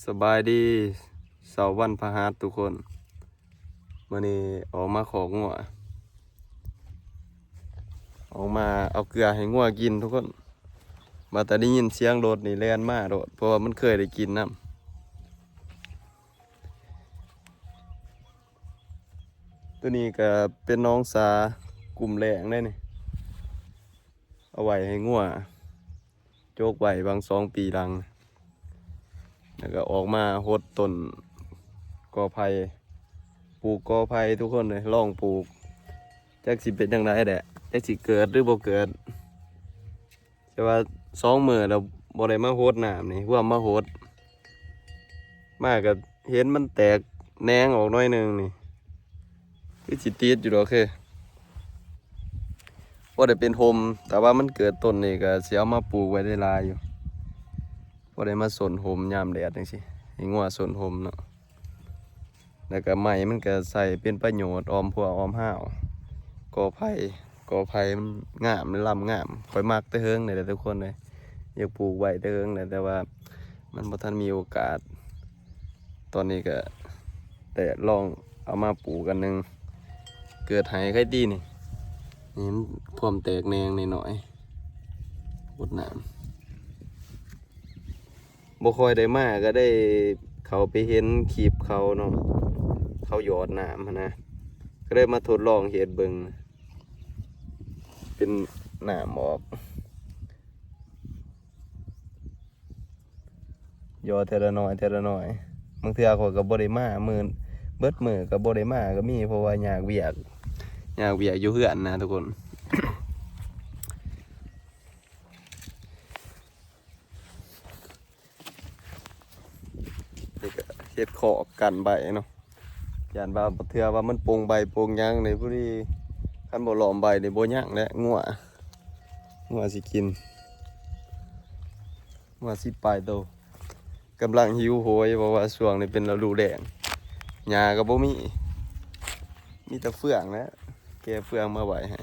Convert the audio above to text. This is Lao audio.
ສະບາຍດີ ເຊົ້າວັນພະຫັດທຸກຄົນ. ມື້ນີ້ອອກມາຄອກງົວ ອອກມາເອົາເກືອໃຫ້ງົວກິນທຸກຄົນ. ວ່າແຕ່ໄດ້ຍິນສຽງລົດນີ້ແລ່ນມາໂລດ ເພາະວ່າມັນເຄີຍໄດ້ກິນນຳ. ໂຕນີ້ກະເປັນໜອງສາ ກຸ້ມແລ້ງເດ້ນີ້ ເອົາໄວ້ໃຫ້ງົວ ຈົກໄວ້ຫວ່າງສອງປີຫຼັງ ແລ້ວກໍອອກມາຫົດຕົ້ນກໍໄຜ່ ປູກກໍໄຜ່ທຸກຄົນເອີຍ ລອງປູກ ຈັກຊິເປັນຈັ່ງໃດແຫຼະ ຈັກຊິເກີດຫຼືບໍ່ເກີດ. ແຕ່ວ່າສອງມື້ແລ້ວບໍ່ໄດ້ມາຫົດນ້ຳນີ້ ຮວມມາຫົດ ມາກໍເຫັນມັນແຕກແໜງອອກໜ້ອຍໜຶ່ງນີ້ ຄືຊິຕິດຢູ່ດອກເອີຍ ພໍໄດ້ເປັນຮົ່ມ. ຖ້າວ່າມັນເກີດຕົ້ນນີ້ກໍຊິເອົາມາປູກໄວ້ໄດ້ຫຼາຍຢູ່ ພໍໄດ້ມາສົ້ນຮົ່ມຍາມແດດຈັ່ງຊີ້ ໃຫ້ງົວສົ້ນຮົ່ມເນາະ. ແລ້ວກໍໄມ້ມັນກໍໃຊ້ເປັນປະໂຫຍດອ້ອມຮົ້ວອ້ອມຮາວ ກໍໄຜ່ ກໍໄຜ່ມັນງາມ ມັນລຳງາມ. ຂ້ອຍມັກແຕ່ເຫິງນີ້ແຫຼະທຸກຄົນເອີຍ ຢາກປູກໄວ້ແຕ່ເຫິງແຫຼະ ແຕ່ວ່າມັນບໍ່ທັນມີໂອກາດ. ຕອນນີ້ກໍແຕ່ລອງເອົາມາປູກອັນໜຶ່ງ ເກີດໃຫ້ໃຄຕີນີ້ ນີ້ມັນພວມແຕກແໜງໜ້ອຍໆ ຫົດນ້ຳ. ບໍ່ຄ່ອຍໄດ້ມາ ກໍໄດ້ເຂົ້າໄປເຫັນຄລິບເຂົາເນາະ ເຂົາຫຍອດນ້ຳຫັ້ນນະ ກໍເລີຍມາທົດລອງເຮັດເບິ່ງ ເປັນນ້ຳອອກ ຫຍອດເທື່ອລະໜ້ອຍ ເທື່ອລະໜ້ອຍ. ບາງເທື່ອຂ້ອຍກໍບໍ່ໄດ້ມາ ມື້ ເບິດມື້ກໍບໍ່ໄດ້ມາກໍມີ ເພາະວ່າຍາກວຽກ ຍາກວຽກຢູ່ເຮືອນນະທຸກຄົນ. ນີ້ກໍເຮັດຄອກກັ້ນໃບເນາະ ຢ້ານວ່າເທື່ອວ່າມັນປົງໃບປົງຫຍັງນີ້ ພໍດີຄັນບໍ່ລ້ອມໃບນີ້ບໍ່ຍັງແຫຼະ ງົວ ງົວຊິກິນ ງົວສິບປາຍໂຕ ກຳລັງຫິວໂຫຍ ເພາະວ່າຊ່ວງນີ້ເປັນລະດູແລ້ງ ຫຍ້າກໍບໍ່ມີ ມີແຕ່ເຟືອງແຫຼະ ແກ່ເຟືອງມາໄວ້ໃຫ້